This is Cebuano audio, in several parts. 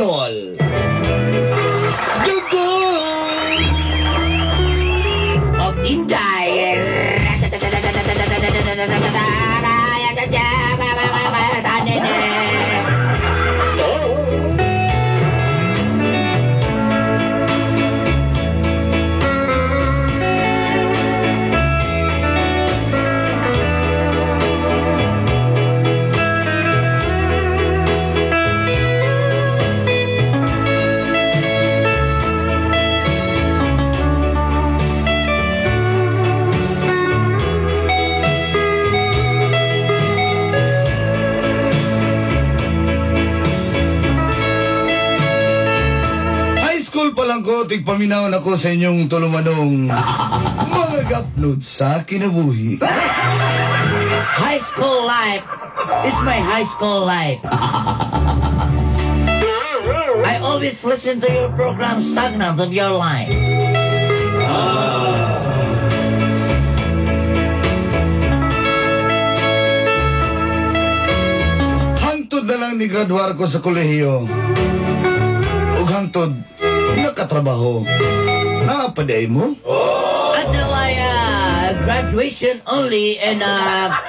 Idol. The goal of Inday. High school pa lang ko, tigpaminaw na ko sa inyong tulumanong mga gapnod sa kinabuhi. High school life. It's my high school life. I always listen to your program, Stagnant of Your Life. Hangtod na lang ni graduar ko sa kolehiyo. Ug hangtod nakatrabaho. Naapaday mo? Until I graduation only in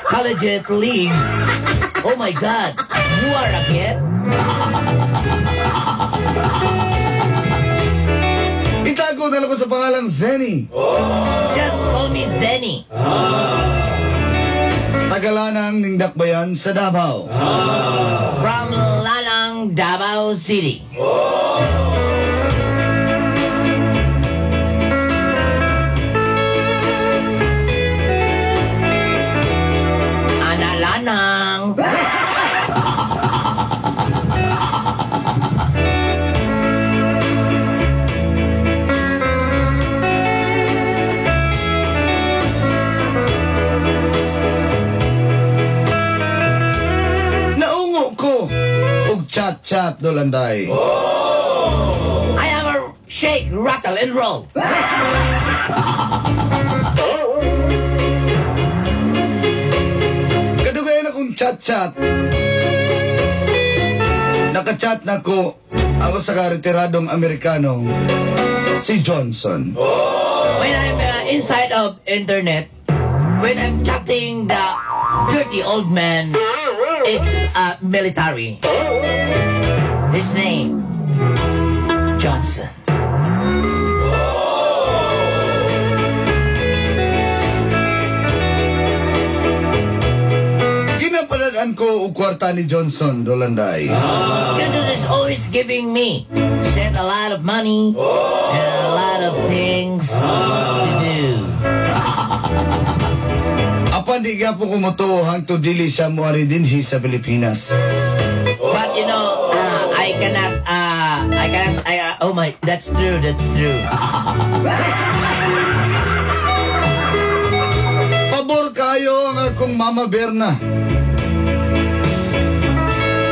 collegiate leagues. Oh my God, you are again? Itago na lang ko sa pangalang Zenny. Just call me Zenny. Tagalanang ning Dakbayan sa Davao. From Lanang, Davao City. Ana Lanang. Naungo ko og chat-chat dolanday. I am a shake, rattle, and roll. Kadugayan akong chat-chat. Nakachat na ko ako sa karetiradong Amerikano, si Johnson. When I'm inside of internet, when I'm chatting the dirty old man, ex-military, his name, Johnson. Ginapaladaan ko og kwarta ni Johnson, Dolanday. Johnson is always giving me, sent a lot of money and a lot of things to do. Apan di gyapon ko motuo hangtod dili siya moari dinhi sa Pilipinas. But you know, I cannot, oh my, that's true, that's true. Pabor kayo ang akong Mama Berna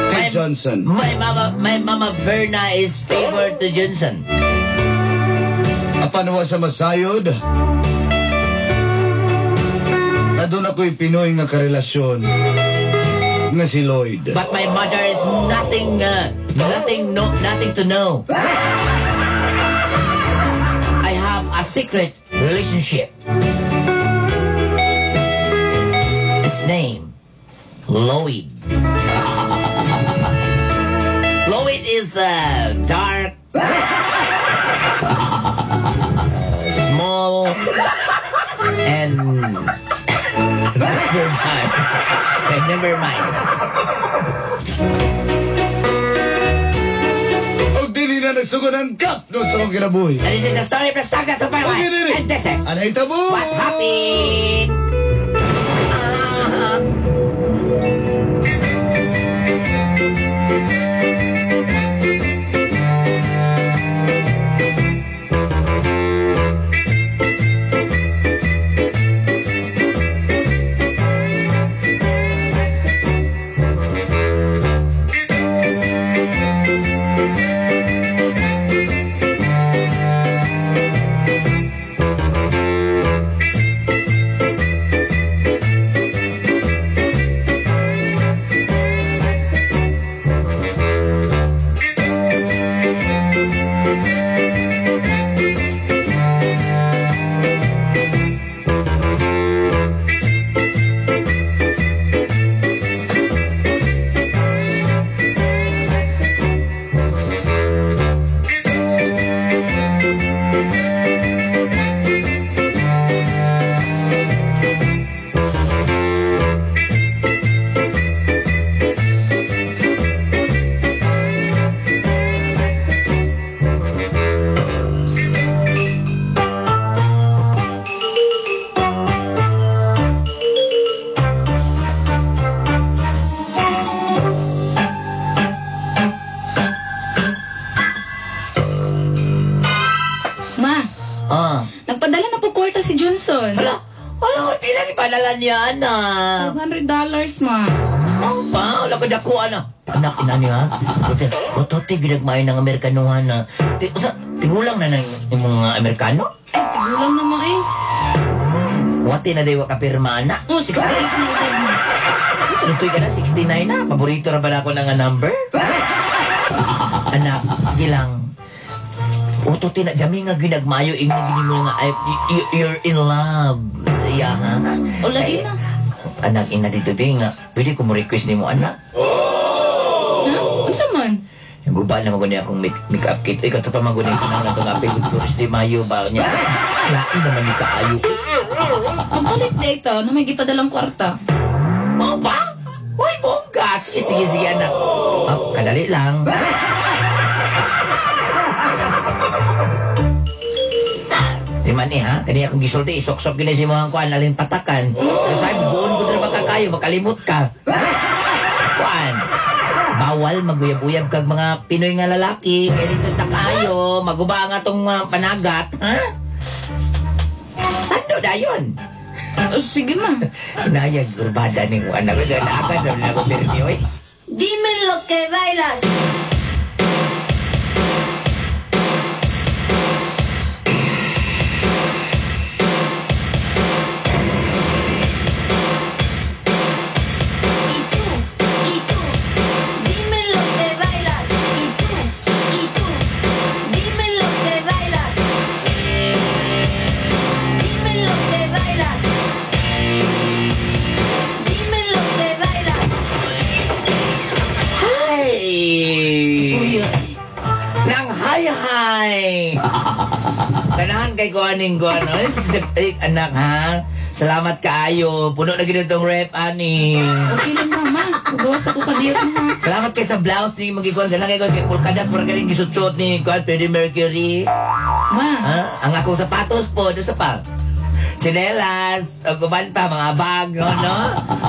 kay Johnson. My mama Verna is favor to Johnson. Apan wa sa masayod na doon ako'y Pinoy nga karelasyon nga si Lloyd. But my mother is nothing, nothing, no, nothing to know. I have a secret relationship. His name, Lloyd. Lloyd is dark, small, and never mind. And never mind. Og dili na nagsugod ang gapnod sa akong kinabuhi. And this is the story of the saga to my Okay, life. dili. And this is Ang nahitabo! What happened. Ah. padala niya, anak? $500, ma. Oh, pa, wala ka dako, anak. Anak, ina niya, ha? Kutote, ginagmayo ng Amerikanuhan na. Tigulang na ng mga Amerikano? Ay, tigulang na mo eh. Wati na daw ka pirma, anak. Oh, 68 na edad mo. Sunutoy ka na, 69 na. Paborito ra ba na ako ng number? Anak, sige lang. Uto tina, jami nga ginagmayo, ingin gini mo nga, you're in love sa iya, ha? O, lagi na. Anak, ina dito, be, nga, pwede ko mo request ni mo, anak. Ha? Unsa man? Guba na maguni akong make-up kit. Uy, kato pa maguni ko na nga itong apel Flores de Mayo ba niya? Lain naman ni kaayo. Magpalit dito, na may gipadalang kwarta. Mau ba? Uy, bongga! Sige, sige, sige, anak. Oh, kadali lang. Di man eh, ha? Kani akong gisulti, isok-sok gina si mga kuan, alin patakan. So, sabi, buon ko na makakayo, makalimot ka. Kuan, bawal maguyab-uyab kag mga Pinoy nga lalaki. Kaya di sa kayo, maguba nga tong panagat, ha? Ano dayon? O, sige ma. Inayag, gurbada ning anak. Naagan na ako pirmi, oy. Dime lo que bailas. Y tú, dime lo que bailas. Y tú, dime lo que bailas. Dime lo que bailas. Dime lo que bailas. Hi! Kuya. Nang hay-hay! Ganahan kay kuaning kuan. Ay, anak ha. Salamat kaayo. Puno na gid itong rep ani. Okay lang mama. Gawas ako kadiyot na. Salamat kay sa blouse ni magikuan. Ganahan kay kuan kay polka dot mura kay gisutsot ni kuan Freddie Mercury. Ma. Ha? Ang akong sapatos po do sa pa. Tsinelas, o uban pa, mga bag, no, no?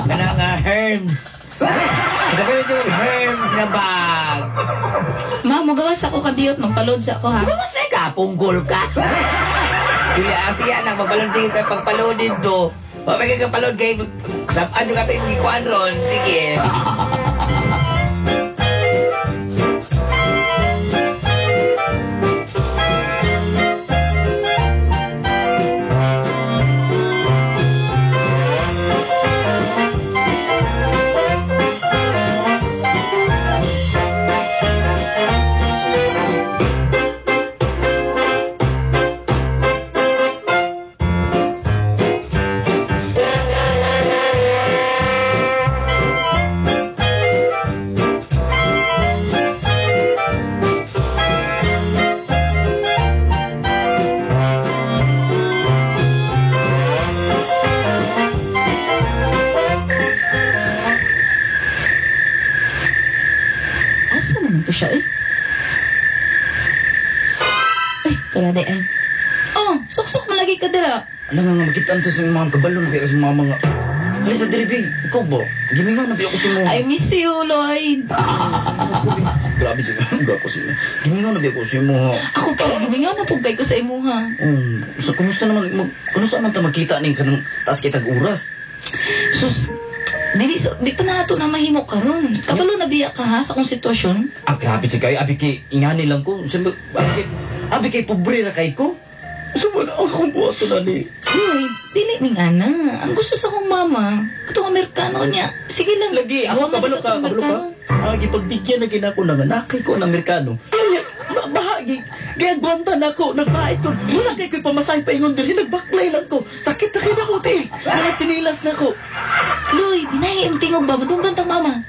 Kanang Hermes. Magkapit yung Hermes na bag. Ma, mugawas ako kadiyot. Magpaload sa ako, ha? Gawas na ka, punggol ka. Dili, sige anak, magpaload sige kay pagpaload dito. Mabigay ka paload kay sabaan yung atay magikuan ron. Sige. Asa naman to siya eh? Ay, tara di ay. Oh, suksok mo lagi ka dira. Ano nga nga, makita to sa mga kabalo na kaya sa mga mga... Alisa, diri, babe. Ikaw ba? Gimingaw na ako sa mga... I miss you, Lloyd. Grabe siya. Ako sa mga... Gimingaw na ako sa mga... Ako pa, gimingaw na po kay ko sa imuha. So, kumusta naman? Kung saan man ta magkita ning kanang taas kitag oras? Sus, dili, di pa na ato na mahimo karon. Kabalo na biya ka ha sa akong sitwasyon. Ah, grabe siya kayo. Abi kay, ingani lang ko. Abi kay, pobre na kay ko. So, wala akong buhato na ni. Uy, dili ning ana. Ang gusto sa akong mama, katong Amerikano niya. Sige lang. Lagi, ako kabalo ka, kabalo ka. Ah, gipagbigyan na ginako ng anak ko ng Amerikano. Bahagi, gayagwanta na ako, nagpait ko. Wala kay ko'y pamasahe paingon diri, nagbaklay lang ko. Sakit na kina ko, te. Mga sinilas na ko. Loy, dinahi ang tingog ba? Madunggan tang mama.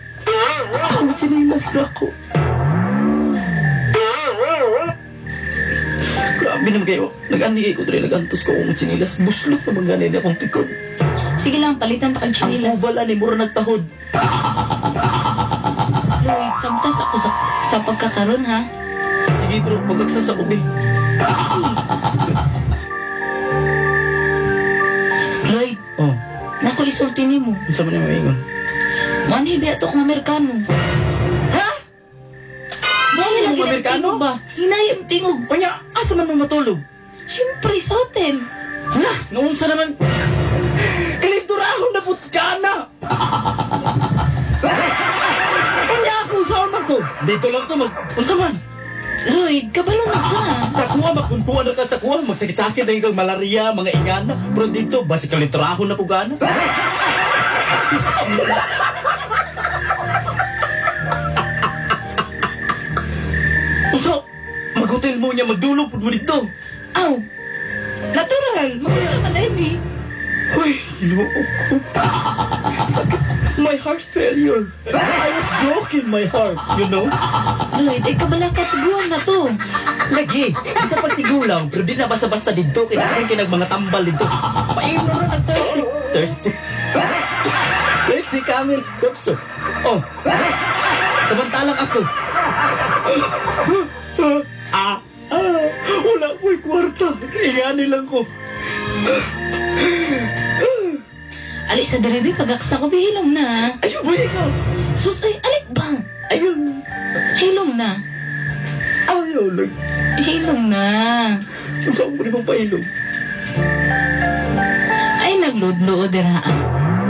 Ako, sinilas na ako. Grabe naman kayo. Nag-anigay ko diri, nag-antos ko akong sinilas. Buslot naman ganin akong tikod. Sige lang, palitan ta kag sinilas. Ang kubala ni mura nagtahod. Lloyd, samtas ako sa pagkakaroon, ha? Sige, pero pag-aksas ako, eh. Lloyd, oh. Nako isulti nimo. Unsa man imong ingon? Manhi ba ato kong Amerikano? Ha? Hinaya lagi ng Amerikano? tingog ba? Hinaya ang tingog. Unya, asa man mo matulog? Siyempre, sa hotel. Hala, noon sa naman. Kalibdura! na pud ka na. Unya ako sa man ko. Dito lang to mag unsa man? Lloyd, kabalo na ka. Sa kuha magkunkuha na ka sa kuha, magsakit-sakit na ikaw malaria, mga ingana. Pero dito basi kalitraho na pud ka na. Sis. Usa, mag-hotel mo niya, magdulog pud mo dito. Aw, natural. Mag-isa man, Amy. Uy, Ginoo ko. Sakit. My heart failure. I was broken my heart. Lloyd, ay kabala ka, tiguan na to. Lagi, isa pag tigulang, pero di na basta-basta dito, kailangan kinag mga tambal dito. Paimno na nag-thirsty. Thirsty. Thirsty camel. Kapso. Oh. Samantalang ako. Ah, ah, wala ko'y kwarta. Ingani lang ko. Ali sa dere, pagaksa ko, hilom na. Ayun ba ikaw? Sus, ay, alik ba? Ayun. Hilom na. Ayaw lang. Hilom na. Saan mo rin pahilom? Ay, nagludlood dira.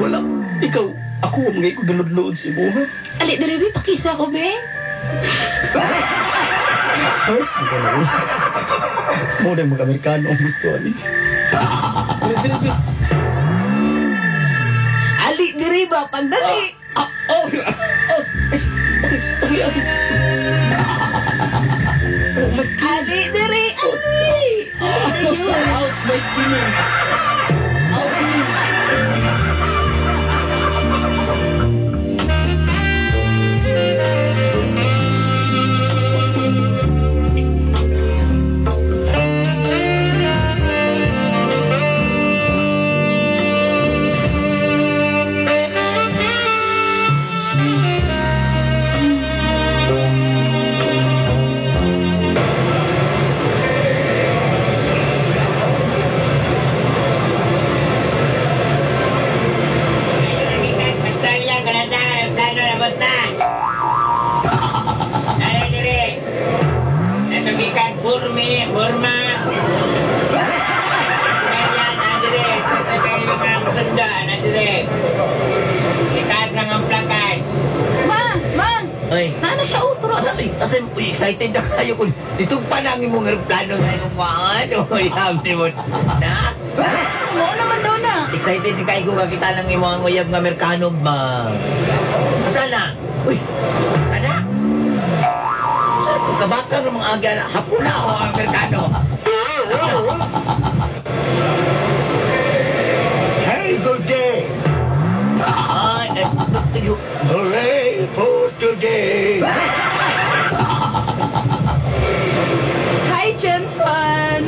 Wala. Ikaw, ako ang mga ikaw galudlood si mo, ha? Ali, dere, be, pakisa ko, be. First, mo na. Mo na yung mga Amerikano ang gusto, ani. Ali, dere, be. Ali diri ba pagdali. Ah, oh, oh, ay, okay. Oh, my skin. Ali, dere, ali. Ali, yun. Ouch, my skin. Ouch, me. Australia, Canada, plano na bota. Ay, dire. Natugikan Burmi, Burma. Australia, na dire. Sa tabi nga sunda, na dire. Itaas lang ang plakas. Ma, ma. Ay. Naano siya utro? Asa, uy, asa, uy, excited na kayo kung itong pa lang imong aeroplano sa imong kuhaan. Uy, sabi mo, nak. Mao naman daw na. Excited din kayo kung kakita ng imong uyab nga Amerikano ba? Asa na? Uy, kana? Saan kung kabakang ng mga agya na hapon na o Amerikano? Hey, good day. Ay, eh, Hooray for today. Hi, Johnson.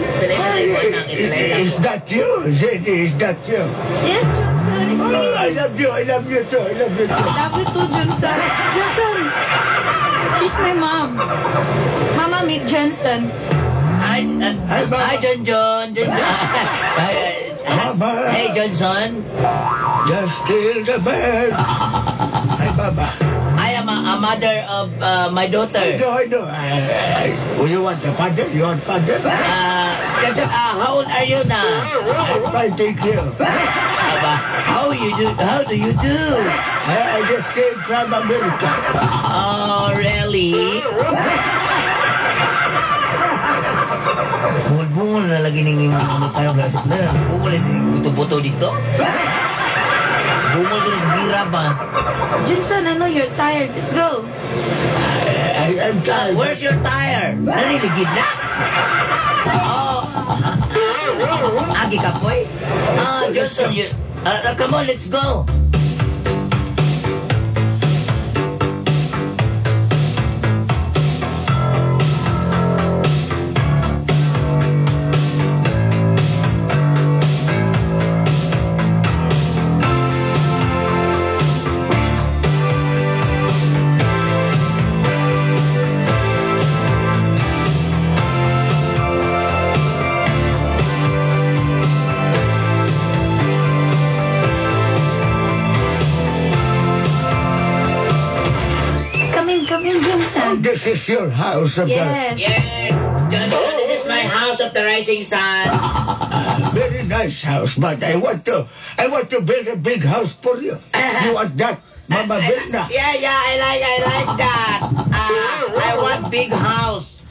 Is that you? Zeddy, is that you? Yes, Johnson, it's Oh, me. I love you. I love you too. I love you too. Love you too, Johnson. Johnson, she's my mom. Mama, meet Johnson. Hi, Hi, Mama. hi, John John. John John. Hi, Mama. Hey, Johnson. Just still the best. Hi, Baba. I am a mother of my I daughter. know, I know. Oh, you want the father? You want father? Johnson, how old are you now? I'm fine, thank you. Aba, how you do? How do you do? I just came from America. Oh, really? Bungol-bungol na lagi ning imong Amerikano grasip na. Bungol na si buto-buto dito. Bungol sa gira ba? Johnson, I know you're tired. Let's go. I'm tired. Where's your tire? Naliligid na? Oh. Agi ka, Koy? Ah, Johnson, you, come on, let's go. Come in, Johnson. This is your house, Yes. Yes, Johnson, this is my my house of the rising sun. Very nice house, but I want to build a big house for you. You want that, Mama Vilna? Yeah, I like that. I want big house.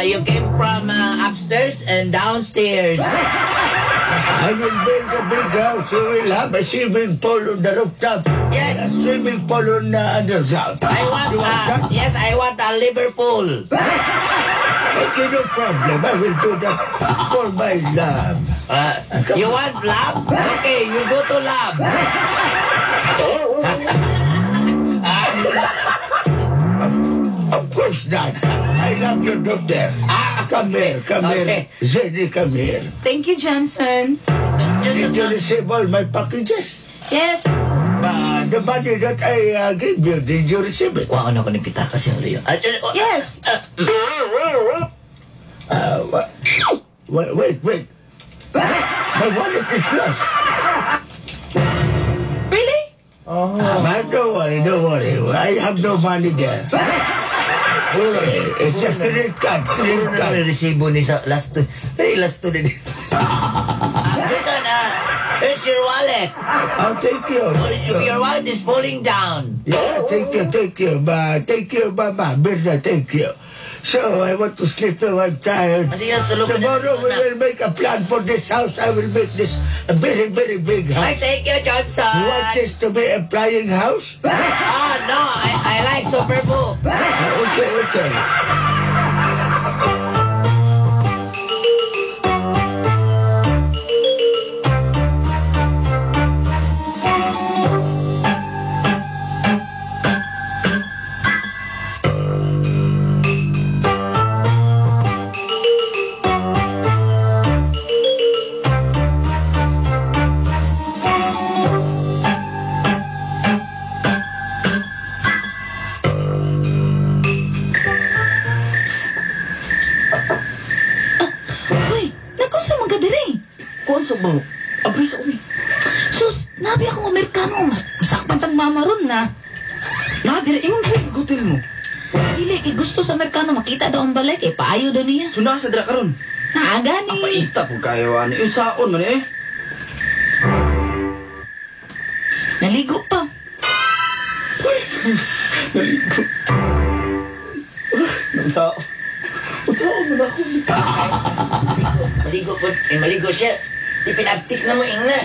You came from upstairs and downstairs. I will build a big house. You will have a swimming pool on the rooftop. Yes. A swimming pool on the underground. I want, You want that? Yes, I want a Liverpool. Okay, no problem. I will do that for my love. You want love? Okay, you go to lab. Of course not. I love your daughter. Come here, come Okay. here. Zenny, come here. Thank you, Johnson. Did you receive all my packages? Yes. The money that I gave you, did you receive it? Wa na ko ni pitaka siyang luyo. Ah, oh, Yes. Wait, wait, wait. My wallet is lost. Really? Oh. But don't worry, don't worry. I have no money there. It's just credit card, credit Puro na card. may resibo ni sa last two. Ay, last two din. Johnson, here's your wallet. Oh, thank you. Thank you. Your wallet is falling down. Yeah, thank you, thank you. Thank you, Mama. Mirna, thank you. So, I want to sleep now. I'm tired. Ah, sige, tulog ka na. Tomorrow we will make a plan for this house. I will make this a very, very big Ay, house. thank you, Johnson. You want this to be a flying house? Ah, no, I like Superbook. Okay. Uy, nakunsa man ka diri? Kuan sa ba? Abri sa umi. Sus, nabi akong Amerikano. Masakpan tang mama ron na. Na dire ingon ko hotel mo. Dili, kay gusto sa Amerikano makita daw ang balay kay paayo daw niya. So nasa dira karon. Naaga ni. Paita po kayo ani. Yung saon man eh. Naligo pa. Naligo. Nang saon. Unsaon man ako. Maligo, maligo po. Eh, maligo siya. Di pinabtik na mo, ingna.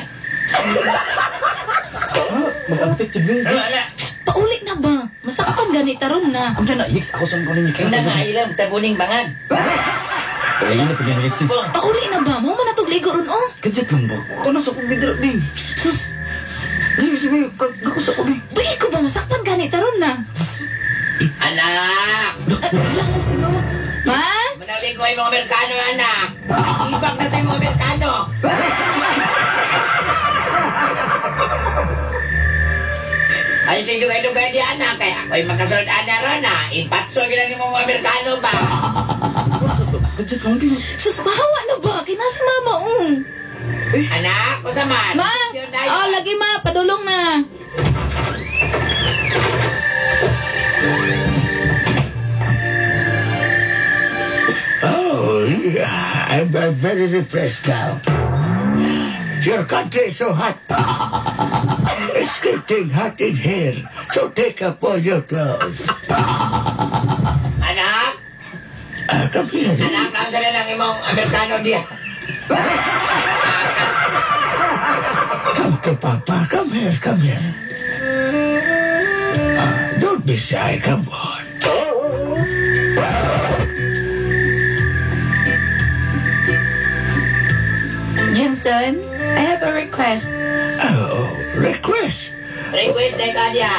Ha, mag-abtik jud mi. Ano, ana? Psst, pauli na ba? Masakpan gani taron na. Ang na yiks ako sa kunin yiks. Ingna nga ilang, tabuning bangag. Ay, na pag yiks. Bong. Pauli na ba? Mo man natog ligo ron oh. Kadjat lang ba? Kuno sa kong bidra bing. Sus, Dili si mi kagako sa kong. bayi ko ba masakpan gani taron na? Anak! Ah, wala na si mama. Ma? Manaligo yung mga Amerikano, anak! Ibang na ito yung mga Amerikano! Ay, si dugay-dugay di anak, kaya ako'y makasunod ana ron, ah. Impatso gilang yung mga Amerikano ba? Kuno sa to. Kadjat lang bing. Sus, bahawa na ba? Kina si mama oh. Anak, kusaman. Ma! Oh, lagi ma, padulong na. Oh, yeah. I'm very refreshed now. Your country is so hot. It's getting hot in here. So take up all your clothes. Anak, Come here. anak, nang sila ng imong Amerikano diya. Come to Papa. Come here, come here. Don't be shy. Come on. Johnson, I have a request. Oh, request. Request na ka diya.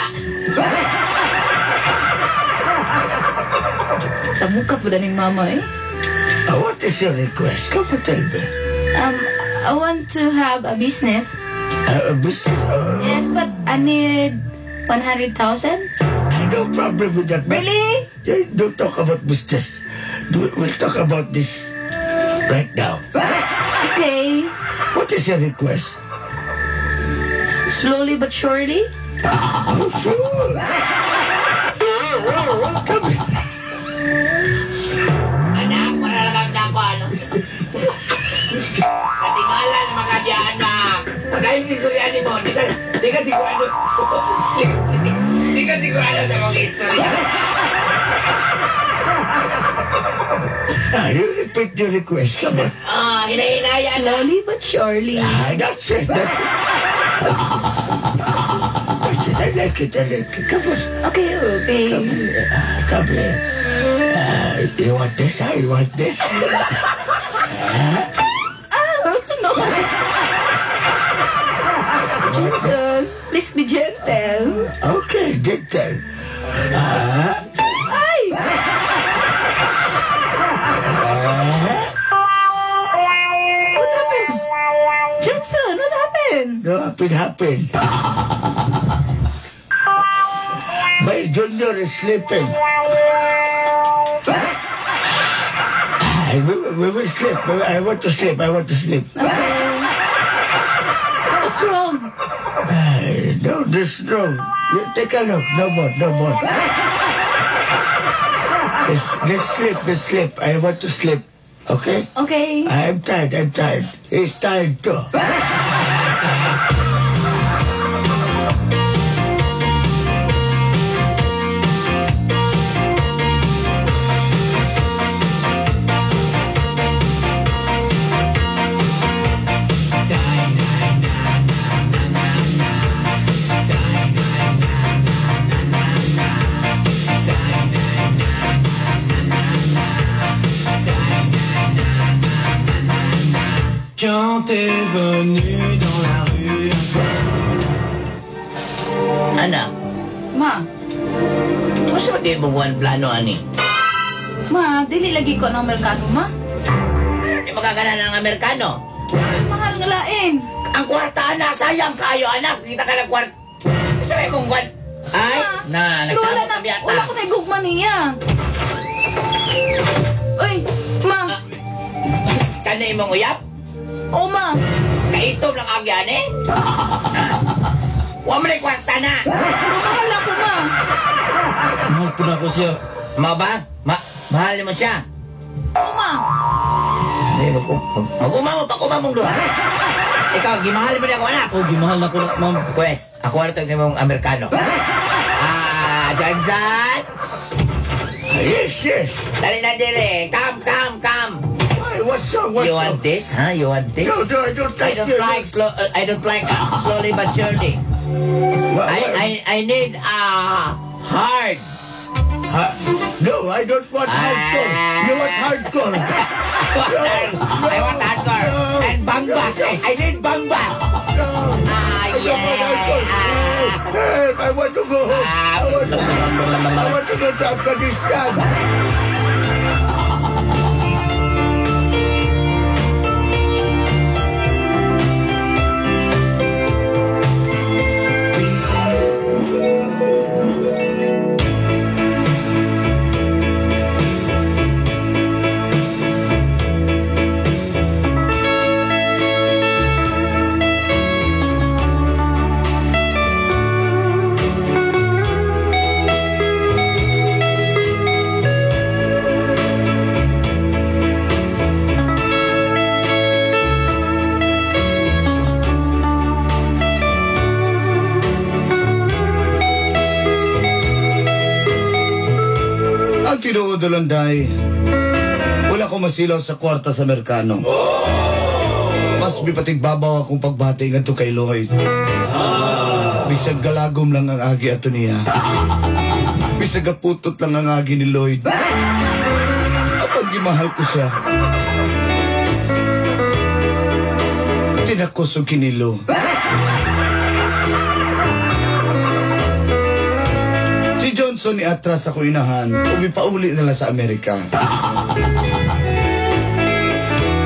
Sa mukha po ning mama eh. What is your request? Come and tell me. I want to have a business. Business? Yes, but I need 100,000. No problem with that. But Really? Don't talk about business. We'll talk about this right now. Okay. What is your request? Slowly but surely. Oh, sure. Come here. Anak, wala lang ang dako, ano? sigurado. Di ka sigurado sa mga istorya. Ah, you repeat your request. Come on. Ah, hinahinaya na. Slowly but surely. Ah, that's it. That's it. That's it. I like it. I like it. Come on. Okay, okay. Come here. Ah, come here. Ah, you want this? Ah, you want this? Ah, no. Johnson, please be gentle. Okay, gentle. Ah, Ay! What happened? Johnson, what happened? No, happen, happen. My junior is sleeping. Ah, we will sleep. I want to sleep. I want to sleep. Okay. What's wrong? Ah, no, this no. You take a look. No more, no more. Let's sleep. Let's sleep. I want to sleep. Okay? Okay. I'm tired. I'm tired. He's tired too. Quand t'es venu dans la rue. Anak, Ma, masa ba di mo buwan plano, ani? ma, dili lagi ko ng Amerikano, ma. Di makakana ng Amerikano. Mahal nga lain. Ang kwarta, anak, sayang kayo, anak. Kita ka ng kwarta. Sabi mong kwan. Ay, Ma, na, pero wala nagsama na, ka biyata. wala ko na igugma niya. Uy, ma. Kanay mong uyap? O, ma. Kaitom lang agyan, eh. Wa mo na kwarta na. Pero mahal ako, ma. Mahal po na ako siya. Ma ba? Mahal mo siya? O, ma. Hindi, mag-uma mo, pag-uma mong duha. Ikaw, gimahal mo niya ako, anak. Oh, gimahal na ko na, ma'am. Pwes, ako ano ito yung Amerikano. Ah, Johnson! Ah, yes, yes. Dali na dire. Come, come, come. Why, what's wrong? What's You wrong? want this, huh? You want this? No, no, I don't I like don't you. like slow. I don't like slowly but surely. I need hard. No, I don't want hardcore. You want hardcore? I want hardcore. No. And bangbas. No, no. I need bangbas. No. Ah, I don't want hardcore. yeah. Help, I want to go home. I want to go to Afghanistan. Ang tinuod Landay, wala ko masilaw sa kwarta sa Amerikano. Mas bipatig babaw akong pagbati ngadto kay Lloyd. Bisag galagom lang ang agi ato niya. Bisag gaputot lang ang agi ni Lloyd. Apan gimahal ko siya. Tinakos og kinilo. Si Johnson ni atras ako inahan ug ipauli nila sa Amerika.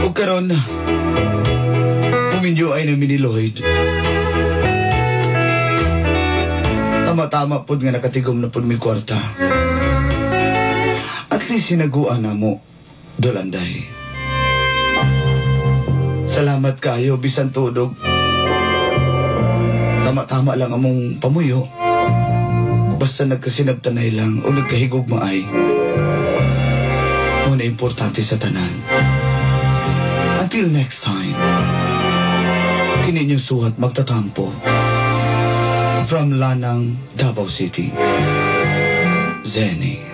Ug karon puminyo ay namin ni Lloyd. Tama-tama pod nga nakatigom na pod mi kwarta. At least sinaguan na mo, Dolanday. Salamat kayo, bisan tudog. Tama-tama lang among pamuyo. Basta nagkasinabtanay lang o nagkahigugmaay. Muna importante sa tanan. Until next time, kini inyong suhat magtatampo. From Lanang, Davao City. Zenny.